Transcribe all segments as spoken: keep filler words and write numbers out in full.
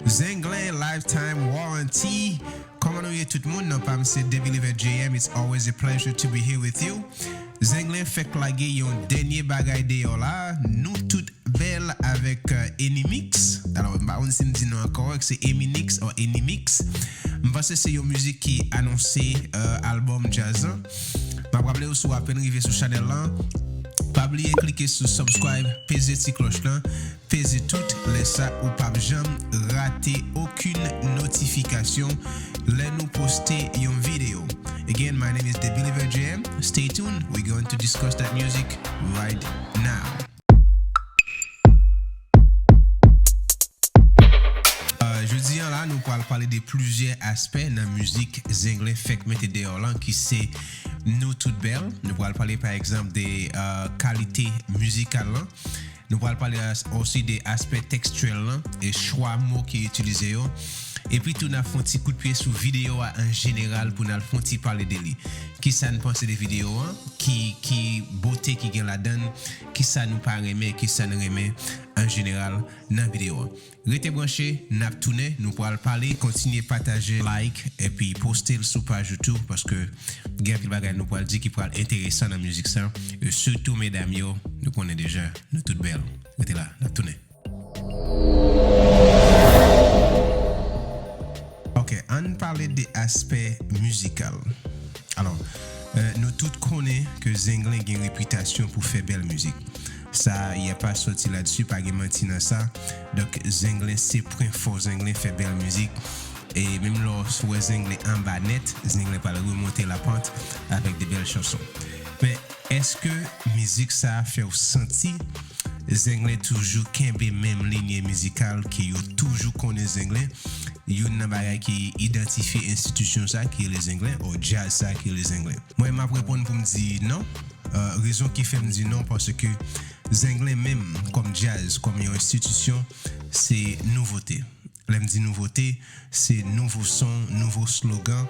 Zenglen Lifetime Warranty. Kòman nou ye tout moun? Non pa m se The Believer J M. It's always a pleasure to be here with you. Zenglen fèk lage yon dènye bagay deyò la. Nou tout bèl avèk euh, Enimix. Alò, m pa konn si m di non an kòrèk, se Eminix or Enimix. M panse se yon mizik ki anonse euh, albòm djaz lan. M ap raple w, si w apenn rive sou chanèl lan, pa bliye klike sou subscribe, peze ti klòch lan, peze tout, lè sa ou p ap janm rate okenn notifikasyon lè nou poste yon videyo. Again, my name is The Believer J M. Stay tuned, we're going to discuss that music right now. Euh, jodi an la, nou pral pale de plizyè aspè nan mizik Zenglen fèk mete deyò lan, ki se Nou Tout Bèl. Nou pral pale, pa egzanp, de euh, kalite mizikal lan. Nou pral pale as- osi de aspè tekstyèl lan e chwa mo ki itilize yo. Epi tou, n ap fè yon ti kout pye sou videyo a an jeneral pou n al fè yon ti pale de li. Kisa n panse de videyo an? Ki, ki bote ki gen ladan l? Kisa nou pa renmen? Kisa n renmen an jeneral nan videyo an? Rete branche, n ap tounen, nou pral pale, kontinye pataje, like, epi poste l sou paj ou tou, paske gen anpil bagay nou pral di ki pral enteresan nan mizik sa. E sitou medam yo, nou konnen deja, nou tout bèl. Rete la, n ap tounen. Ok, ann pale de aspè mizikal. Alò, euh, nou tout konnen ke Zenglen gen repitasyon pou fè bèl mizik. Sa, y a pa sòti ladsi, pa gen manti nan sa. Donk, Zenglen se pwen fò, Zenglen fè bèl mizik. E menm lè w wè Zenglen anba nèt, Zenglen pral remonte lapant avèk de bèl chanson. Men, èske mizik sa a fè w santi Zenglen toujou kenbe menm linye mizikal ke yo toujou konnen Zenglen? Youn nan bagay ki idantifye enstitisyon sa ki rele Zenglen, o djaz sa ki rele Zenglen. Mwen, m ap reponn pou m di non. Euh, rezon ki fè m di non, paske Zenglen menm, kòm djaz, kòm yon enstitisyon, se nouvote. Lè m di nouvote, se nouvo son, nouvo slogan,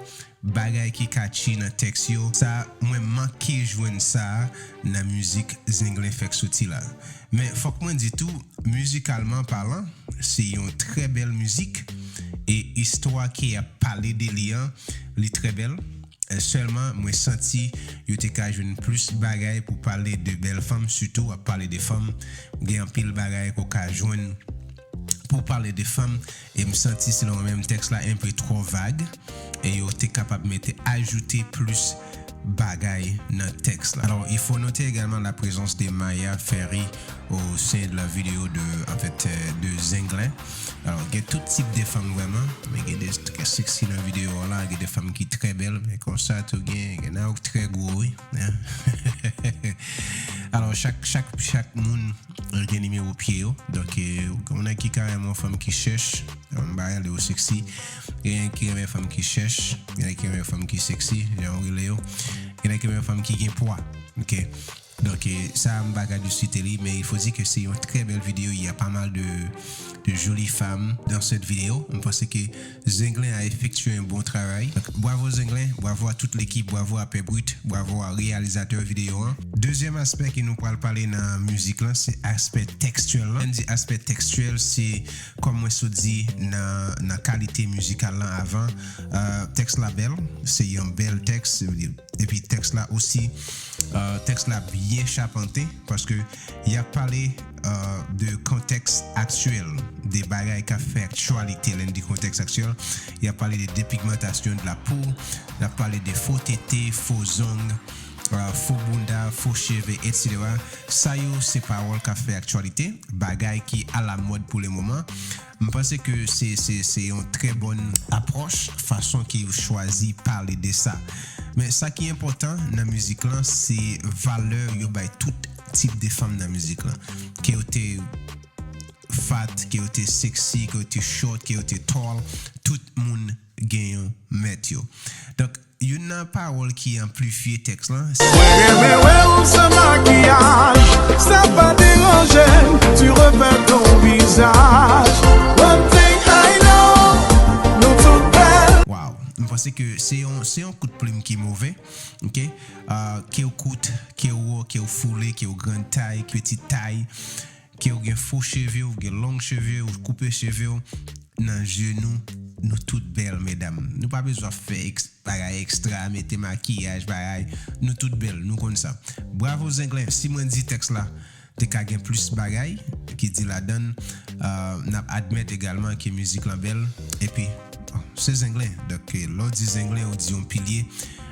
bagay ki catchy nan tèks yo. Sa, mwen manke jwenn sa nan mizik Zenglen fèk soti la. Men fòk mwen di tou, mizikalman palan, se yon trè bèl mizik. E istwa ke y ap pale de li an, li trè bèl. Sèlman, mwen santi yo te ka jwenn plis bagay pou pale de bèl fanm, sitou w ap pale de fanm, gen anpil bagay ke w ka jwenn pou pale de fanm, e m santi selon mwen menm tèks la enpe twò vag, e yo te kapab mete, ajoute plis bagay nan tèks la. Alors, il faut noter également la présence de Maya Ferry au sein de la vidéo de, en fait, euh, de Zenglen. Alors, gen tout tip de fanm vrèman, men gen de trè sexy nan videyo a la, gen de fanm ki trè bèl, men konsa tou gen, gen nan yo trè gwo, wi. Hein? Alors, chak, chak, chak moun gen nimewo pye yo. Donk, euh, gen moun ki ka renmen yon fanm ki chèch, m pa rele yo sexy. Gen ki renmen fanm ki chèch, gen ki renmen fanm ki sexy, jan yo rele yo. Gen ki renmen fanm ki gen pwa. Ok. Donk, euh, sa, m pa ka di site li, mais il faut dire que c'est une très belle vidéo. Il y a pas mal de, de jolies femmes dans cette vidéo. M panse ke Zenglen a effectué un bon travail. Donk, bravo Zenglen, bravo à toute l'équipe, bravo à Pè Brut, bravo à réalisateur vidéo an. Dezyèm aspè ke nou pral pale nan mizik lan, se aspè tekstyèl lan. Lè n di aspè tekstyèl, se kòm mwen sot di nan, nan kalite mizikal lan avan. Euh, tèks la bèl, se yon bèl tèks, epi tèks la osi, euh, tèks la byen chapante, paske y ap pale euh, de kontèks aktyèl, de bagay k ap fè aktyalite. Lè n di kontèks aktyèl, y ap pale de depigmantasyon de la po, y ap pale de fo tete, fo zong, euh, fo bounda, fo cheve, etsetera. Sa yo se pawòl k ap fè aktyalite, bagay ki alamòd pou le moman. M panse ke se, se, se yon trè bòn apwòch, fason ke yo chwazi pale de sa. Men sa ki enpòtan nan mizik lan, se valè yo bay tout tip de fanm nan mizik lan. Ke yo te fat, ke yo te sexy, ke yo te short, ke yo te tall, tout moun gen yon mèt yo. Donk, youn nan pawòl ki anplifye tèks lan, se Mwen renmen wè w san makiyaj, sa pa deranje m, tu refais ton visage. One thing I know, nou tout bèl. Wow, m panse ke se yon, se yon kout plim ki move, ok? Ah, ke w kout, ke w wo, ke w foule, ke w grann tay, pitit tay, ke w gen fo cheve, w gen long cheve, w koupe cheve w, nan je nou, nou tout bèl, medam. Nou pa bezwen fè eks-, bagay ekstra, mete makiyaj, bagay. Nou tout bèl, nou konn sa. Bravo Zenglen, si mwen di tèks la te ka gen plis bagay ki di ladan l, euh, n ap admèt egalman ke mizik lan bèl, epi, bon, se Zenglen. Donk, eh, lè w di Zenglen, ou di yon pilye.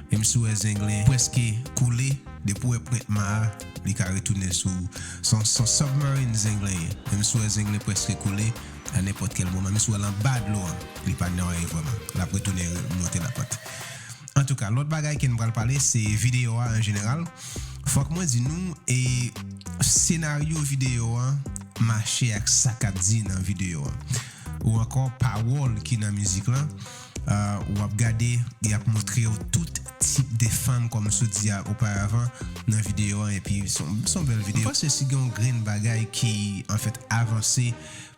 Menm si w wè Zenglen prèske koule, depi w wè pwent ma a, li ka retounen sou, se yon, se yon submarine Zenglen ye. Menm si w wè Zenglen prèske koule, a nenpòt kèl moman, menm si w wè l anba dlo a, li pa nan anyen vrèman. L ap retounen monte lapant. Antouka, lòt bagay ke n pral pale, se videyo a an jeneral. Fòk mwen di nou, e senaryo videyo a mache ak sa k ap di nan videyo a. Ou ankò pawòl ki nan mizik lan, euh, w ap gade, y ap montre w tout tip de fanm, kòm m sot di a oparavan nan videyo a, epi se yon, se yon bèl videyo. M panse si gen yon grenn bagay ki, anfèt, avanse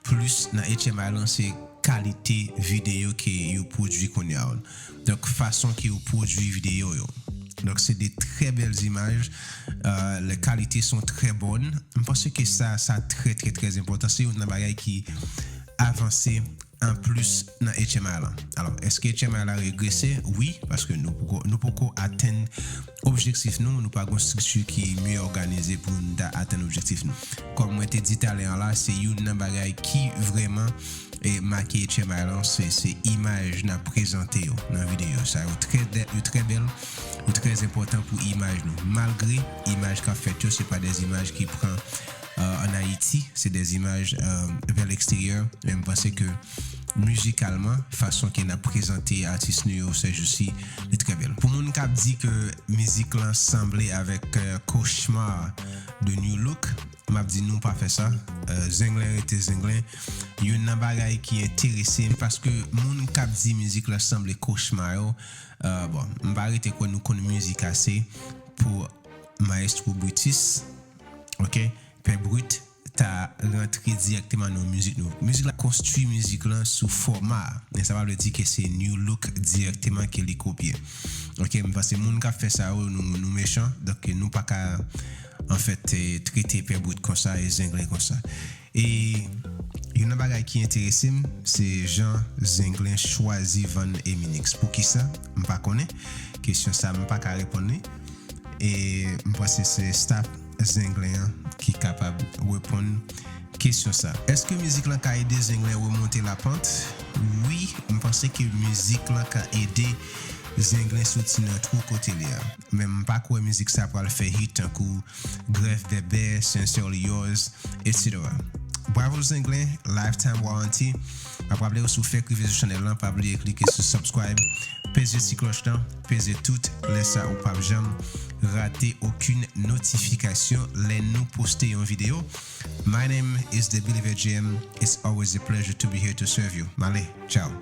plis nan H M I lan, se kalite videyo ke yo pwodui kounye a yo. Donk, fason ke yo pwodui videyo yo. Donk, se de trè bèl imaj. Euh, les qualités sont très bonnes. M panse ke sa, sa trè, trè, trè enpòtan. Se youn nan bagay ki avanse anplis nan H M I lan. Alò, èske H M I la regrese? Wi, paske nou poko, nou poko atenn objektif nou, nou pa gon estrikti ki mye òganize pou nou ta atenn objektif nou. Kòm mwen te di talè a la, se youn nan bagay ki vrèman, e, make H M I lan, se, se imaj n ap prezante yo nan videyo. Sa yo trè, yo trè bèl, yo trè enpòtan pou imaj nou. Malgre imaj k ap fèt yo, se pa de imaj ki pran, euh, ann Ayiti, se de imaj, euh, vè leksteryè. Men m panse ke mizikalman, fason ke n ap prezante atis nou yo sèjousi, li trè bèl. Pou moun k ap di ke mizik lan sanble avèk, euh, Cauchemar de New Look, m ap di nou pa fè sa. Euh, Zenglen rete Zenglen. Youn nan bagay ki enterese m, paske moun k ap di mizik lan sanble Cauchemar yo, euh, bon, m pa rete kwè nou konn mizik ase pou Maestro Brutus, ok? Pè Brut ta rantre dirèkteman nan mizik nou. Mizik la konstwi mizik lan sou fòma. Men sa pa vle di ke se New Look dirèkteman ke li kopye. Ok, m panse moun k ap fè sa yo, nou, nou mechan. Donk, nou pa ka, anfèt, eh, trete Pè Brut konsa e Zenglen konsa. E youn nan bagay ki enterese m, se jan Zenglen chwazi vann Eminix. Poukisa? M pa konnen. Kesyon sa, m pa ka reponn li. E m panse se staff Zenglen an ki kapab reponn kesyon sa. Èske mizik lan ka ede Zenglen remonte lapant? Wi, m panse ke mizik lan ka ede Zenglen soti nan twou kote li a. Men m pa kwè mizik sa pral fè hit tankou Grèv Bèbè, Sincerely Yours, et cetera. Bravo Zenglen, lifetime warranty. M ap raple w, si w fèk rive sou chanèl lan, pa bliye klike sou subscribe, peze ti klòch lan, peze tout, lè sa ou p ap janm rate okenn notifikasyon lè nou poste yon videyo. My name is The Believer J M. It's always a pleasure to be here to serve you. M ale, ciao.